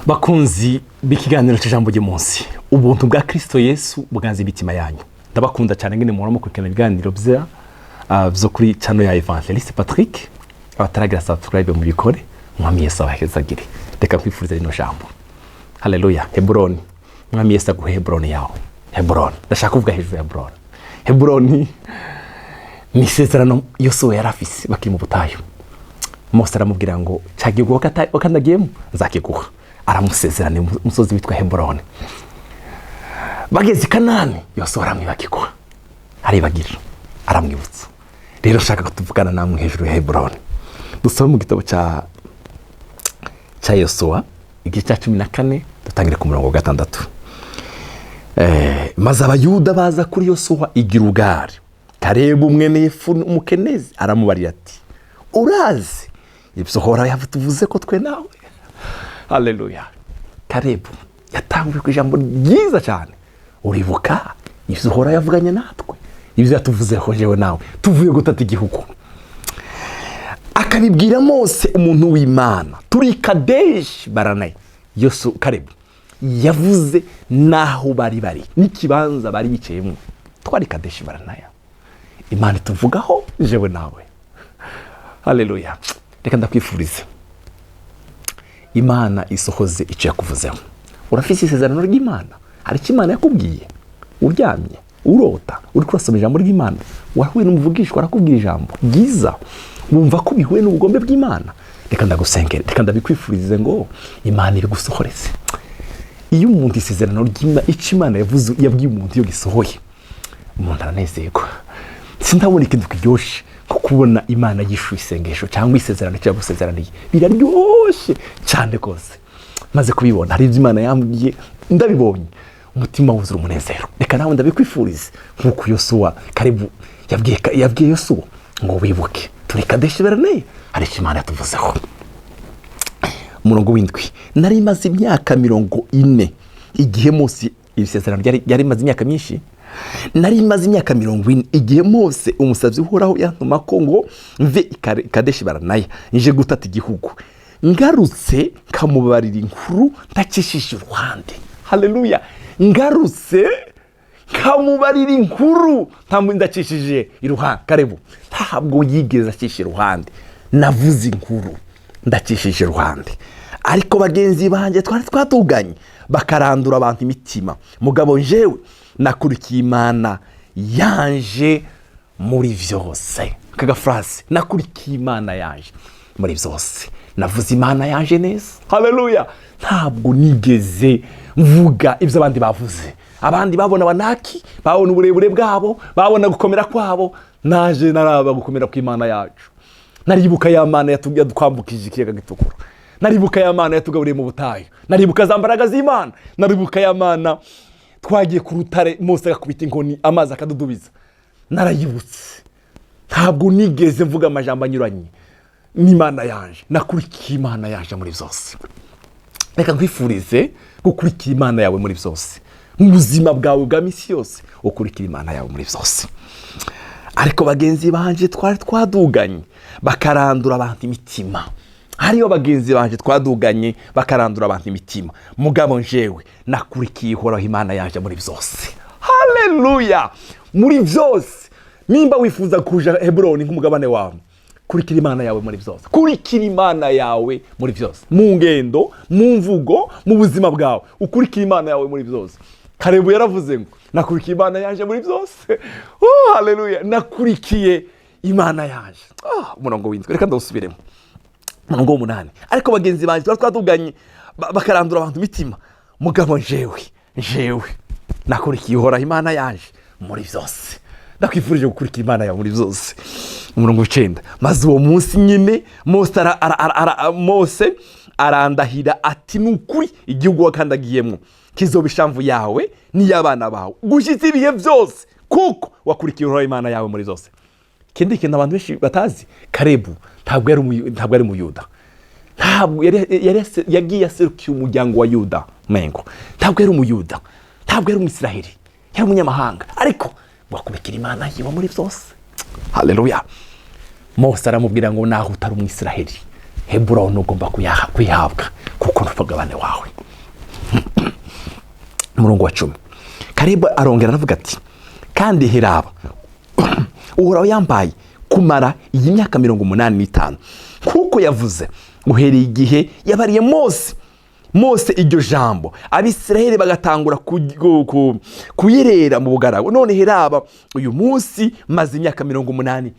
Bakunzi b'ikiganiro cy'ijambo ry'umunsi, ubuntu bwa Kristo Yesu bwanze imitima yanyu. Ndabakunda cyane ngene muhora mukurikirana ibiganiro byo kuri channel ya Evangeliste Patrick. Abataragira subscribe, mubikore. Mwami Yesu abahezagire. Reka nkwifurize rino jambo. Haleluya! Heburoni, Mwami Yesu aguhe Heburoni yawe. Heburoni, ndashaka kuvuga hejuru ya Heburoni. Heburoni ni isezerano Yosuwa yari afise bakiri mu butayu. Mose aramubwira ngo: "Cya gihugu wakandagiyemo nzakiguha." Aramusezerana umusozi witwa Heburoni. Bageze i Kanani, Yosuwa aramwibagirwa, aribagira, aramwibutsa. Rero nshaka ko tuvugana namwe hejuru ya Heburoni. Dusome mu gitabo cya Yosuwa, igice cya 14, dutangire ku murongo wa 6. Maze Abayuda baza kuri Yosuwa i Gilugali. Karebu mwene Yefune Umukenezi aramubarira ati: "Urazi ibyo Uhoraho tuvuze ko twe nawe." Haleluya! Karebu yatanguye ku ijambo ryiza cyane: "Uribuka ibyo Uhoraho yavuganye natwe, ibyo yatuvuzeho jewe nawe tuvuye gutata igihugu, akabibwira Mose umuntu w'Imana turi i Kadeshi Baranaya." Yosu Karebu yavuze n'aho bari bari n'ikibanza bari bicayemo: "Twari Kadeshi Baranaya, Imana ituvugaho jewe nawe." Haleluya! Reka ndakwifuriza Imana isohoze icyo yakuvuzeho. Urafise isezerano ry'Imana? Hari icyo Imana yakubwiye uryamye, urota, uri kurasoma ijambo ry'Imana, wahuye n'umuvugishwa arakubwira ijambo ryiza, wumva ko bihuye n'ubugombe bw'Imana? Reka ndagusengere, reka ndabikwifurize ngo Imana ibigusohoreze. Iyo umuntu isezerano ry'Imana, icyo Imana yavuze, yabwiye umuntu, iyo gisohoye, umuntu aranezerwa. Sindabona ikintu kiryoshye nko kubona Imana yishuye isengesho cyangwa isezerano icyo yagusezeraniye. Biraryoshye cyane rwose. Maze kubibona, hari ibyo Imana yambwiye, ndabibonye, umutima wuzura umunezero. Reka nawe ndabikwifurize nk'uko Yosuwa Karibu yabwiye Yosuwa ngo: "Wibuke turi Kadeshi Barineye, hari icyo Imana yatuvuzeho." Umurongo w'7: "Nari maze imyaka 40 igihe Mose." Iri sezerano ryari rimaze imyaka myinshi. "Nari maze imyaka 40 igihe Mose umusabyi Uhoraho yantuma ko ngo mve i Kadeshi Baranaya nje gutata igihugu. Ngarutse nkamubarira inkuru ntakishije iruhande." Haleluya! "Ngarutse nkamubarira inkuru ntabwo ndacishije iruhande." Karebu ntabwo yigeze acisha iruhande. "Navuze inkuru ndacishije iruhande, ariko bagenzi banjye twari twatuganye bakarandura abantu imitima. Mugabo njyewe nakurikiye Imana yanje muri byose." Aka phrase: "Nakurikiye Imana yanje muri byose." Navuze Imana yanje neza. Haleluya! Ntabwo nigeze mvuga ibyo abandi bavuze. Abandi babona Abanaki, babona uburebure bwabo, babona gukomera kwabo. Naje naraba gukomera kw'Imana yacu. Naribuka ya Mana yatwambukije ikiyaga gitukura, naribuka ya Mana yatugaburiye mu butayu, naribuka za mbaraga z'Imana, naribuka ya Mana twagiye ku rutare, Mose agakubita inkoni, amazi akadudubiza. Narayibutse. Ntabwo nigeze mvuga amajambo anyuranye n'Imana yanje. Nakurikiye Imana yanje muri byose. Reka nkwifurize gukurikira Imana yawe muri byose, mu buzima bwawe bwa minsi yose, ukurikira Imana yawe muri byose. "Ariko bagenzi banje twari twaduganye bakarandura abantu imitima." Hariyo bagenzi banje twaduganye bakarandura abantu imitima. "Mugabo njewe nakurikiye Ihoraho Imana yanje muri byose." Haleluya! Muri byose. Nimba wifuza kuja Heburoni nk'umugabane wawe, kurikira Imana yawe muri byose. Kurikira Imana yawe muri byose, mu ngendo, mu mvugo, mu buzima bwawe, ukurikira Imana yawe muri byose. Karebu yaravuze ngo: "Nakurikiye Imana yaje muri byose." Oh, haleluya! Nakurikiye Imana yaje. Ah, umurongo w'7, reka ndawusubiremo. Umurongo w'8: "Ariko bagenzi banjye twari twaduganye bakarandura abantu imitima. Mugabo njewe nakurikiye Uhoraho Imana yaje muri byose." Ndakwifurije gukurikira Imana yawe muri byose. Umurongo w'9: "Maze uwo munsi nyine Mose Mose arandahira ati: 'Ni ukuri igihugu wakandagiyemo kizoba ishamvu yawe n'iy'abana bawe gushyitsa ibihe byose, kuko wakurikiye Uhoraho Imana yawe muri zose.'" Ikindi kintu abantu benshi batazi, Karebu ntabwo ari Umuyuda. Ntabwo yagiye aserukiye umuryango wa Yuda mengo. Ntabwo yari Umuyuda, ntabwo yari Umwisiraheli, yari umunyamahanga, ariko wakurikira Imana yiwe muri byose. Haleluya! Mose aramubwira ngo: "Naho utari Umwisiraheli, Heburoni ugomba kuyihabwa kuko ni umugabane wawe." Umurongo wa 10, Karebu arongera aravuga ati: "Kandi heraba, Uhoraho yambaye kumara iyi myaka 85 kuko yavuze, uhereye igihe yabariye Mose iryo jambo, Abisirayeli bagatangura kuyerera mu bugaragwa. None heraba, uyu munsi maze imyaka 85."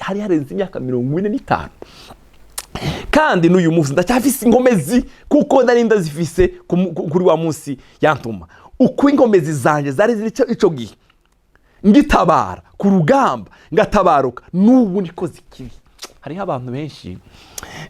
Hari harenze imyaka 45. "Kandi n'uyu munsi ndacyafise inkomezi kuko nari ndazifise kuri wa munsi yantuma. Uko inkomezi zanjye zari ziri ico gihe ngitabara ku rugamba ngatabaruka, n'ubu niko zikiri." Hariho abantu benshi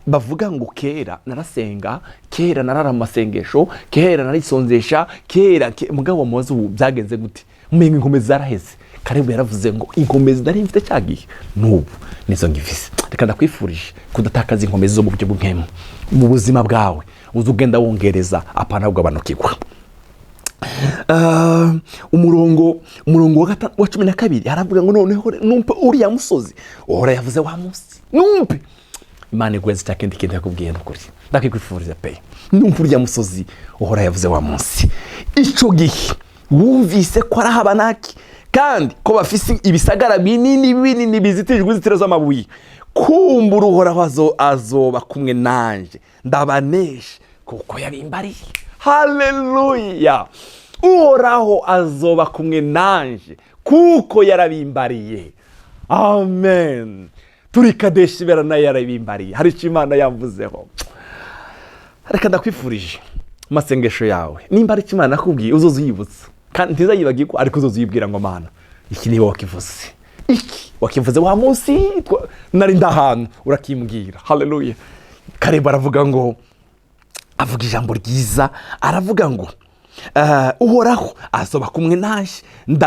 bavuga ngo kera narasenga, kera narara amasengesho, kera narisonzesha, kera mugabo mubaze ubu byagenze gute? Umenga inkomezi zaraheze. Karebu yaravuze ngo: "Inkomezi nari mfite cya gihe, n'ubu nizo ngifise." Reka ndakwifurije kudatakaza inkomezi zo mu buryo bw'impemu mu buzima bwawe. Uza ugenda wongereza, apana kugabanukirwa. Umurongo wa 12 haravuga ngo: "Noneho numpe uriya musozi Uhora yavuze wa munsi." Numpe Imana iguheze cya kindi kintu yakubwiye. Nukuri ndakwifuriza pe, numpe uriya musozi Uhora yavuze wa munsi. Ico gihe wumvise ko ari Abahanaki, kandi ko bafise ibisagara binini binini bizitijwe inzitiro z'amabuye. Kumbura Uhoraho azoba kumwe nanje, ndabaneshe kuko yabimbariye. Haleluya! Uhoraho azoba kumwe nanje kuko yarabimbariye. Amen. Turi Kadeshi bera nayo yarabimbariye. Hari icyo Imana yamvuzeho. Reka ndakwifurije amasengesho yawe, nimba ari icyo Imana nakubwiye, uzoza uyibutsa kandi ntizayibagirwe, ariko uzoza uyibwira ngo: "Mana, iki niba wakivuze, iki wakivuze wa munsi nari ndahantu, urakimbwira." Haleluya! Karebu aravuga ngo, avuga ijambo ryiza, aravuga ngo: "Uhoraho azoba kumwe naje,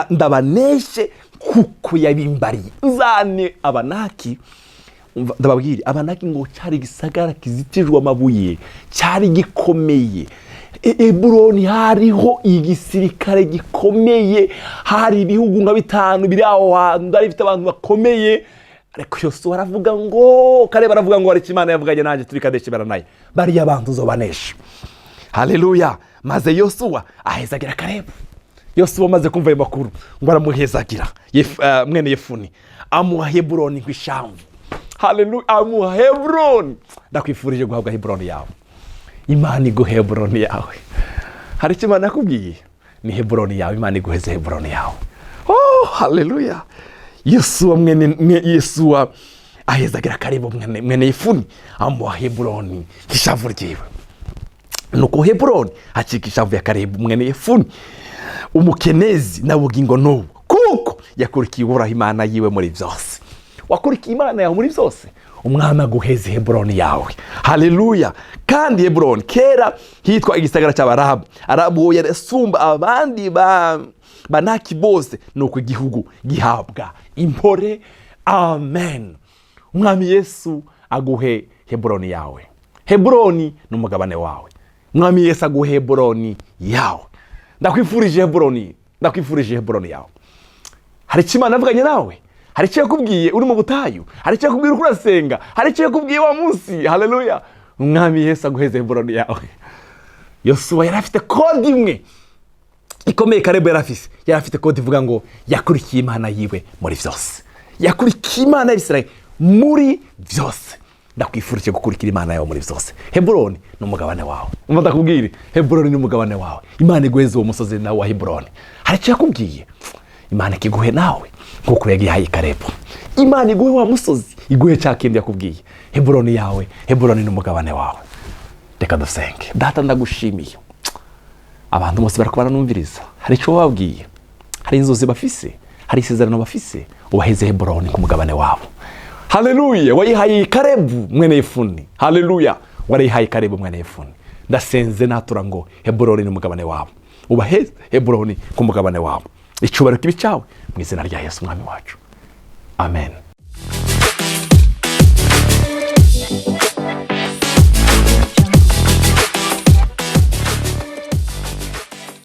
ndabaneshe kuko yabimbariye." Nzane Abanaki. Umva, ndababwire, Abanaki ngo cyari igisagara kizitijwe amabuye, cyari gikomeye. Heburoni hariho igisirikare gikomeye, hari ibihugu nka bitanu biri aho hantu byari bifite abantu bakomeye. Ariko Yosuwa aravuga ngo, Kareba aravuga ngo: "Hari icyo Imana yavuganye nanjye turi Kadeshi baranaye, bariya bantu uzobanesha." Haleluya! Maze Yosuwa ahezagira Karebu. Yosuwa amaze kumva ayo makuru ngo aramuhezagira, mwene Yefuni, amuha Heburoni nk'ishamvu. Haleluya! Amuha Heburoni. Ndakwifurije guhabwa Heburoni yawe. Imana iguhe Heburoni yawe. Hari icyo Imana yakubwiye, ni Heburoni yawe. Imana iguheze Heburoni yawe. Oh, haleluya! Yosuwa mwene Yesuwa ahezagira Karebu mwene Yefuni, amuha Heburoni nk'ishavu ryiwe. Nuko Heburoni hacika ishavu ya Karebu mwene Yefuni Umukenezi na bugingo n'ubu, kuko yakurikiye Uhoraho Imana yiwe muri byose. Wakurikiye Imana yawe muri byose, Umwami aguheze Heburoni yawe. Haleluya! Kandi Heburoni kera hitwa igisagara cy'Abarabu. Arabu uwo yarasumba abandi ba Banaki bose. Nuko igihugu gihabwa impore. Amen. Umwami Yesu aguhe Heburoni yawe. Heburoni ni umugabane wawe. Umwami Yesu aguhe Heburoni yawe. Ndakwifurije Heburoni, ndakwifurije Heburoni yawe. Hari icyo Imana yavuganye nawe, hari icyo yakubwiye uri mu butayu, hari icyo yakubwiye uriko urasenga, hari icyo yakubwiye wa munsi. Haleluya! Umwami Yesu aguheze Heburoni yawe. Yosuwa yari afite code imwe ikomeye Karebu yari afise. Yari afite code ivuga ngo yakurikiye Imana yiwe muri byose, yakurikiye Imana y'Abisirayeli muri byose. Ndakwifurije gukurikira Imana yawe muri byose. Heburoni ni umugabane wawe. Umva ndakubwire, Heburoni ni umugabane wawe. Imana iguheze uwo musozi nawe wa Heburoni. Hari icyo yakubwiye, Imana ikiguhe nawe nk'uko yagihaye Karebu. Imana iguhe wa musozi, iguhe cya kindi yakubwiye, Heburoni yawe. Heburoni ni umugabane wawe. Reka dusenge. Data, ndagushimiye. Abantu bose bariko baranumviriza, hari icyo wababwiye, hari inzozi bafise, hari isezerano bafise. Ubaheze Heburoni ku mugabane wabo. Haleluya! Wayihaye Karebu mwene Yefuni. Haleluya! Warayihaye Karebu mwene Yefuni. Ndasenze natura ngo Heburoni ni umugabane wabo. Ubaheze Heburoni ku mugabane wabo. Icyubahiro kibe cyawe mu izina rya Yesu Umwami wacu. Amen.